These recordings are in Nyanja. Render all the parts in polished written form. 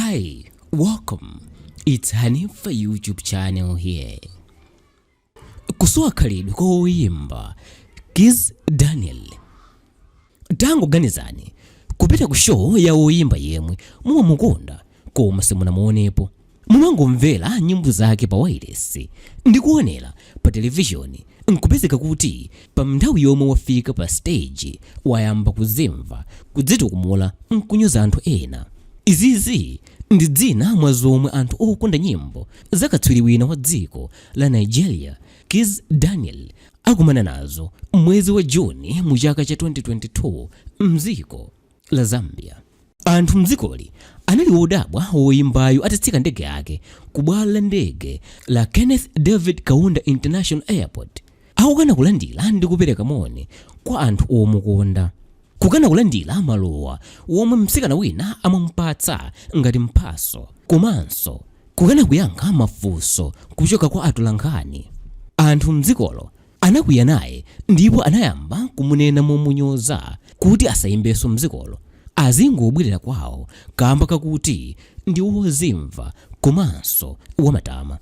Hi, welcome. It's Hanifa YouTube channel here. Kusowa khalidwe kwa woyimba Kizz Daniel. Tangoganizani kupita ku show ya woyimba yemwe mumamukonda koma simunamuonepo. Mumangomvera nyimbo zake pa wailesi ndi kuonera pa televishoni, nkupezeka kuti pa nthawi yomwe wafika pa stage wayamba kuzimva, kudzitukumula nkunyoza anthu ena. Izizi ndi zina mwa zomwe anthu okonda nyimbo za katswiri wina wa dziko la Nigeria, Kizz Daniel, akumana nazo mwezi wa Juni mu chaka cha 2022 mdziko la Zambia. Anthu mdzikoli anali wodabwa woyimbayo atatsika ndege yake ku bwalo la ndege la Kenneth David Kaunda International Airport, akukana kulandira ndi kupereka moni kwa anthu omukonda, kukana kulandira malowa womwe mtsikana wina amamupatsa ngati mphaso, komanso kukana kuyankha mafunso kuchoka kwa atolankhani. Anthu mdzikolo anakwiya naye ndipo anayamba kumunena momunyoza kuti asayimbenso mdzikolo, azingobwerera kwawo kamba kakuti ndi wozimva komanso wamatama.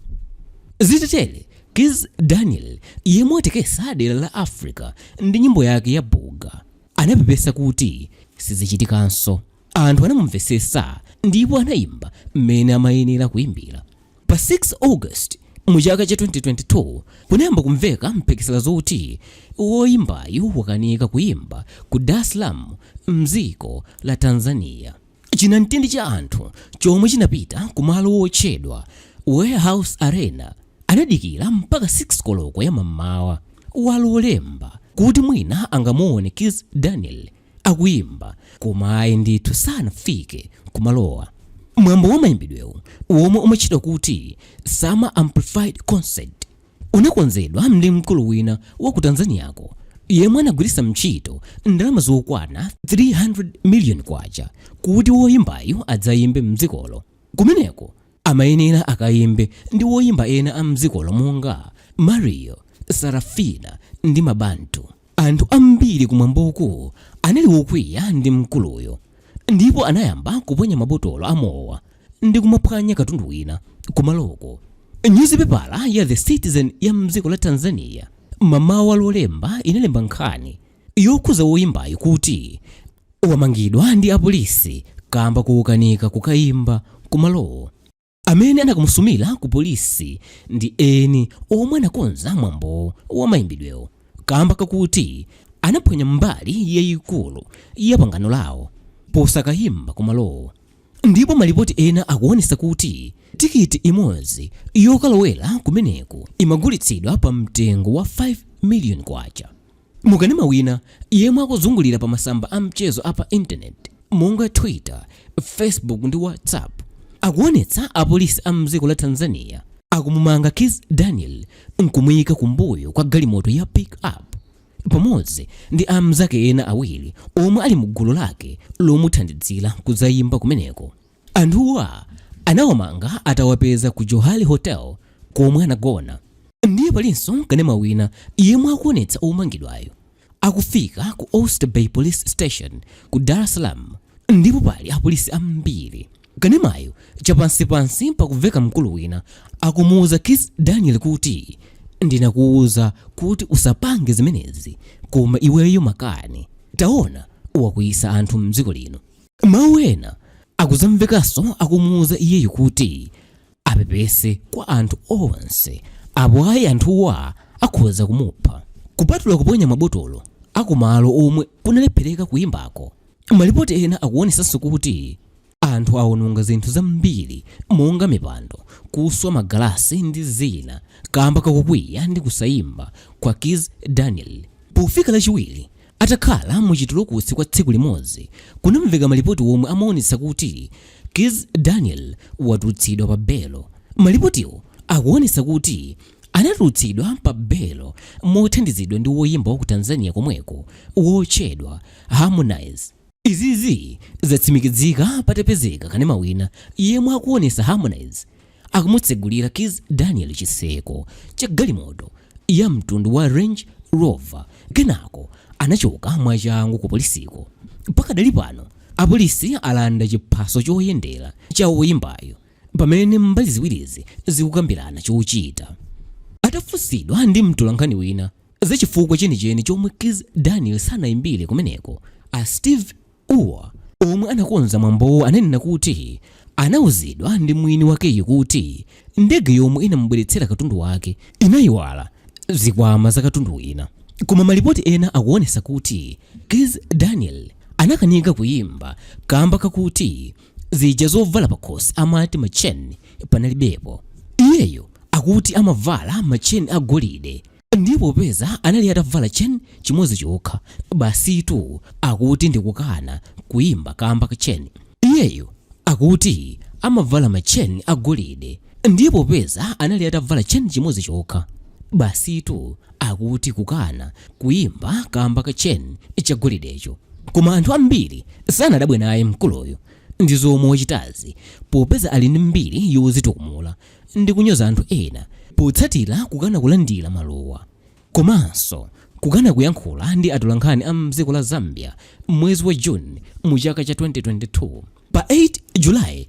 Zitatere, Kizz Daniel, yemwe watekesa dera la Africa ndi nyimbo yake ya Buga, anapepesa kuti sizichitikanso. Anthu anamumvesesa ndipo anayimba mmene amayenera kuyimbira. Pa 6 August mu chaka cha 2022 kunayamba kumveka mphekesera zoti woyimbayu wakanika kuyimba ku Dar es Salaam mdziko la Tanzania. Chinamtindi cha anthu chomwe chinapita kumalo wotchedwa Warehouse Arena anadikira mpaka 6 koloko ya mammawa walolemba kuti mwina angamuone Kizz Daniel akuyimba, koma ayi ndithu, sanafike kumalowa. Mwambo wa mayimbidwewu, womwe umatchedwa kuti Summer Amplified Concert, unakonzedwa ndi mkulu wina wa ku Tanzaniako yemwe anagwiritsa ntchito ndalama zokwana 300 million kwacha kuti woyimbayo adzayimbe mdzikolo. Kumeneko amayenera akayimbe ndi woyimba ena a mdzikolo monga Mario Sarafina ndi Mabantu. Anthu ambiri kumwamboku anali wokwiya ndi mkuluyo ndipo anayamba kuponya mabotolo amowa ndi kumaphwanya katundu wina kumaloko. Nyuzipepala ya The Citizen ya mdziko la Tanzania mamawa Lolemba inalemba nkhani yokhuza woyimbayo kuti wamangidwa ndi apolisi kamba kukanika kukayimba kumalowo. Amene anakamusumira ku polisi ndi eni omwe anakonza mwambo wa mayimbidwewo kamba kakuti anaphwanya mbali yayikulu ya pangano lawo posakayimba kumalowo. Ndipo malipoti ena akuonesa kuti tikiti imodzi yokalowera kumeneku imagulitsidwa pa mtengo wa 5 million kwacha. Mukanema wina yemwe akuzungulira pa masamba a mchezo a pa intaneti monga Twitter, Facebook ndi WhatsApp akuonetsa apolisi a mdziko la Tanzania akumumanga Kizz Daniel nkumuyika kumbuyo kwa galimoto ya pick up pamodzi ndi amzake ena awiri omwe ali mu gulu lake lomuthandizira kudzayimba kumeneko. Anthuwa anawamanga atawapeza ku Johari Hotel komwe anagona. Ndiye palinso kanema wina yemwe akuonetsa omangidwayo akufika ku Oyster Bay Police Station ku Dar es Salaam ndipo pali apolisi ambiri. Kanemayo chapansipansi pakuveka mkulu wina akumuwuza Kizz Daniel kuti, "Ndinakuwuza kuti usapange zimenezi, koma iweyo makani, taona wakwiyisa anthu mdziko lino." Mawu ena akuzamvekanso akumuwuza iyeyo kuti apepese kwa anthu onse, apo ayi anthuwa akhoza kumupha. Kupatula kuponya mabotolo akumalo omwe kunalephereka kuyimbako, malipoti ena akuonesanso kuti anthu awononga zinthu zambiri monga mipando, kuswa magalasi ndi zina kamba kakukwiya ndi kusayimba kwa Kizz Daniel. Pofika Lachiwiri, atakhala muchitolokosi kwa tsiku limodzi, kunamveka malipoti omwe amaonetsa kuti Kizz Daniel watulutsidwa pa belo. Malipotiwo akuonetsa kuti anatulutsidwa pa belo mothandizidwa ndi woyimba wa ku Tanzania komweko wotchedwa Harmonize. Izizi zatsimikizika patapezeka kanema wina yemwe akuonetsa Harmonize akumutsegulira Kizz Daniel chiseko cha galimoto ya mtundu wa Range Rover, kenako anachoka mwachangu ku polisiko. Pakadali pano Apolisi alanda chiphaso choyendera cha woyimbayo pamene mbali ziwirizi zikukambirana chochita. Atafunsidwa ndi mtolankhani wina za chifukwa chenicheni chomwe Kizz Daniel sanayimbire kumeneko, a Steve Uwa omwe anakonza mwambowo ananena kuti anauzidwa ndi mwini wakeyo kuti ndege yomwe inamubweretsera katundu wake inayiwala zikwama za katundu wina. Koma malipoti ena akuonesa kuti Kizz Daniel anakanika kuyimba kamba kakuti zija zovala pakhosi amati ma chain panalibepo. Iyeyo akuti amavala ma chain agolide ndipo popeza anali atavala chain chimodzi chokha, basitu akuti ndikukana kuyimba kamba ka chain. Iyeyo akuti amavala ma chain agolide ndipo popeza anali atavala chain chimodzi chokha, basitu akuti kukana kuyimba kamba ka chain chagolidecho. Koma anthu ambiri sanadabwe naye mkuluyo ndi zomwe wachitazi, popeza ali ndi mbiri yozitukumula ndi kunyoza anthu ena potsatira kukana kulandira maluwa komanso kukana kuyankhula ndi atolankhani a mdziko la Zambia mwezi wa June mu chaka cha 2022. Pa 8 July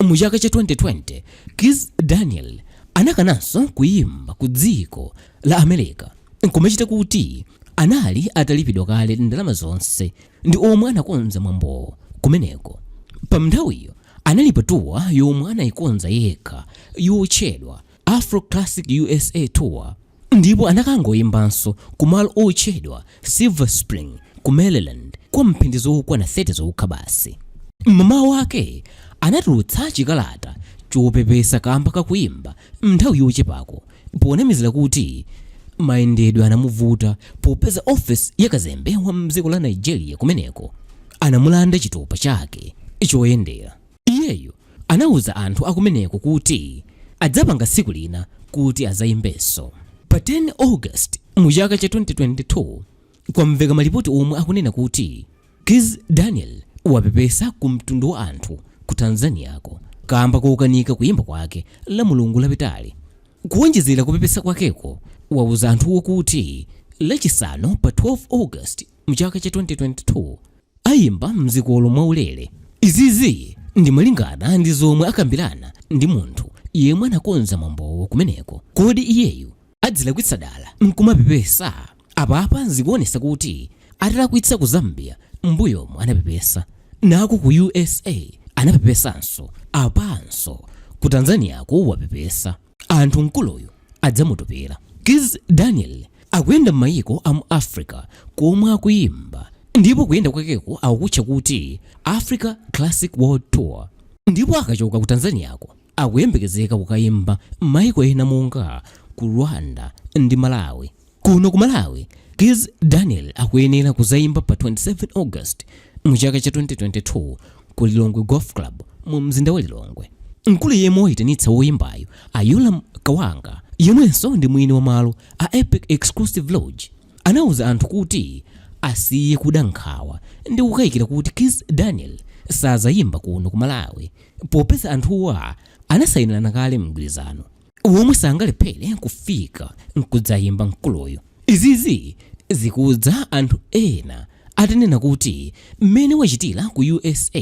mu chaka cha 2020, Kizz Daniel anakananso kuyimba ku dziko la America, nkumachita kuti anali atalipidwa kale ndalama zonse ndi omwe anakonza mwambowo kumeneko. Pa nthawiyo anali pa tour yomwe anayikonza yekha yotchedwa Afro Classic USA Tour, ndipo anakangoyimbanso kumalo otchedwa Silver Spring ku Maryland kwa mphindi zokwana 30 zokha basi. Mmawa wake anatulutsa chikalata chopepesa kamba kakuyimba nthawi yochepako, ponamizira kuti mayendedwe anamuvuta popeza ofesi ya kazembe wa mdziko la Nigeria kumeneko anamulanda chitupa chake choyendera. Iyeyo anawuza anthu akumeneko kuti adzapanga tsiku lina kuti azayimbenso. Pa 10 August mu chaka cha 2022, kwamveka malipoti omwe akunena kuti Kizz Daniel wapepesa ku mtundu wa anthu ku Tanzaniako kamba kokanika kuyimba kwake la Mulungu lapitali. Kuwonjezera kupepesa kwakeko, wauza anthuwo kuti lachisanu pa 12 August mu chaka cha 2022 ayimba mdzikolo mwaulere. Izizi ndi malingana ndi zomwe akambirana ndi munthu yemwe anakonza mwambowo kumeneko. Kodi iyeyu adzilakwitsa dala nkumapepesa? Apapa zikuonesa kuti atalakwitsa ku Zambia m'mbuyomu anapepesa, nako ku USA anapepesanso, apanso ku Tanzaniako wapepesa. Anthu mkuluyu adzamutopera. Kizz Daniel akuyenda m'mayiko a mu Africa komwe akuyimba, ndipo kuyenda kwakeko akukutcha kuti Africa Classic World Tour, ndipo akachoka ku Tanzaniako akuyembekezeka kukayimba m'mayiko ena monga ku Rwanda ndi Malawi. Kuno ku Malawi, Kizz Daniel akuyenera kuzayimba pa 27 August mu chaka cha 2022 ku Lilongwe Golf Club mu mzinda wa Lilongwe. Mkulu yemwe wayitanitsa woyimbayo, Ayulam Kawanga, yemwenso ndi mwini wa malo a Epic Exclusive Lodge, anawuza anthu kuti asiye kuda nkhawa ndi kukayikira kuti Kizz Daniel sazayimba kuno ku Malawi, popeza anthuwa anasayinirana kale mgwirizano womwe sangalephere kufika nkudzayimba mkuluyo. Izizi zikudza anthu ena atanena kuti mmene wachitira ku USA,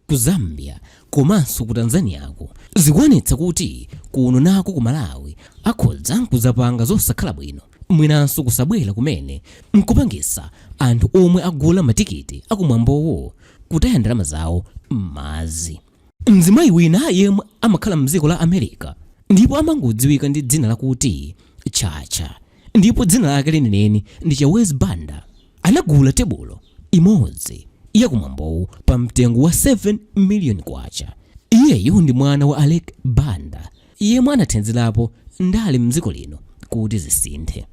ku Zambia komanso ku Tanzaniako zikuonetsa kuti kuno nako ku Malawi akhoza kudzapanga zosakhala bwino, mwinanso kusabwera kumene, nkupangisa anthu omwe agula matikiti akumwambowo kutaya ndalama zawo m'madzi. Mzimayi wina yemwe amakhala mdziko la America ndipo amangodziwika ndi dzina lakuti Chacha, ndipo dzina lake lenileni ndi Chawezi Banda, anagula tebulo imodzi yakumwambowu pa mtengo wa 7 million kwacha. Iyeyu ndi mwana wa Alec Banda yemwe anathandizirapo ndale mdziko lino kuti zisinthe.